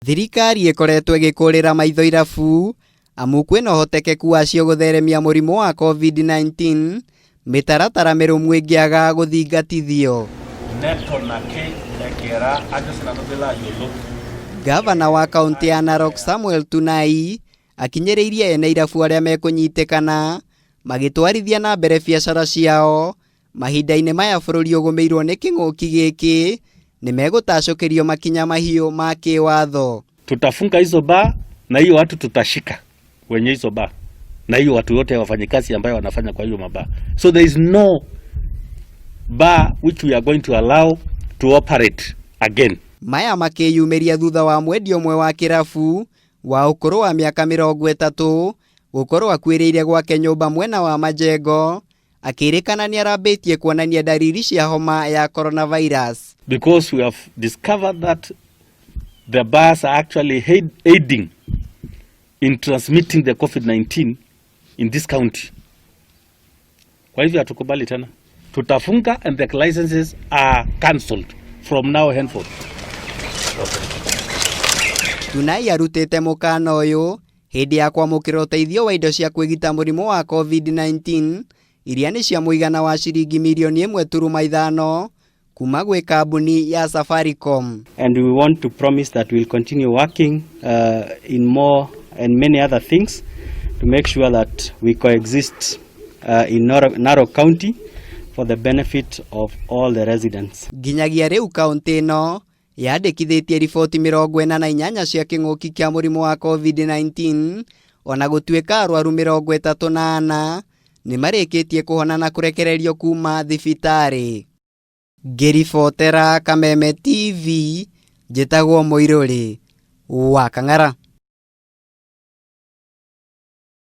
Thirikari ĩkoretwo ĩgĩkũrĩra maitho irabu amu kwĩna ũhotekeku wacio gũtheremia mũrimũ wa COVID-19 mĩtaratara mĩrũmu ĩngĩaga gũthingatithio. Neton ake egira ajo sinanu pilo ayiolou. Gavana wa kaũntĩ ya Narok Samuel Tunai akinyĩrĩirie ene irabu arĩa mekũnyitĩkana magĩtwarithia na mbere biacara ciao Mahinda-inĩ maya bũrũri ũgũmĩirwo nĩ kĩng'ũki gĩkĩ, nĩ megũtacũkĩrio makinya mahiũ ma kĩwatho. Tutafunga hizo bar na hiyo watu tutashika wenye hizo bar na hiyo watu wote wafanyikazi ambayo wanafanya kwa hiyo mabaa. So there is no bar which we are going to allow to operate again. Maya makĩyumĩria thutha wa mwendia ũmwe wa kĩrabu wa ũkũrũ wa mĩaka 30 gũkorwo akuĩrĩire gwake nyũmba mwena wa Majengo akĩrĩkana nĩarambĩtie kuonania ndariri cia homa ya coronavirus. Because we have discovered that the bars are actually aiding in transmitting the COVID-19 in this county. Kwa hivyo hatukubali tena, tutafunga and the licenses are cancelled from now henceforth. Tunai arutĩte mũkana ũyũ hĩndĩ ya kwamũkĩra ũteithio wa indo cia kwĩgita mũrimũ wa COVID-19 iria nĩ cia mũigana wa ciringi mirioni 1.5 kuma gwĩ kambuni ya Safaricom. And we want to promise that we'll continue working in more and many other things to make sure that we coexist in Narok County for the benefit of all the residents. Nginyagia rĩu kaũntĩ ĩno yandĩkithĩtie riboti 48 cia kĩng'ũki kĩa mũrimũ wa COVID-19 ona gũtuĩka arwaru 34 nĩ marĩkĩtie kũhona na kũrekererio kuma thibitarĩ. Ngĩribotera Kameme TV, njĩtagwo Mũirũrĩ wa Kang'ara.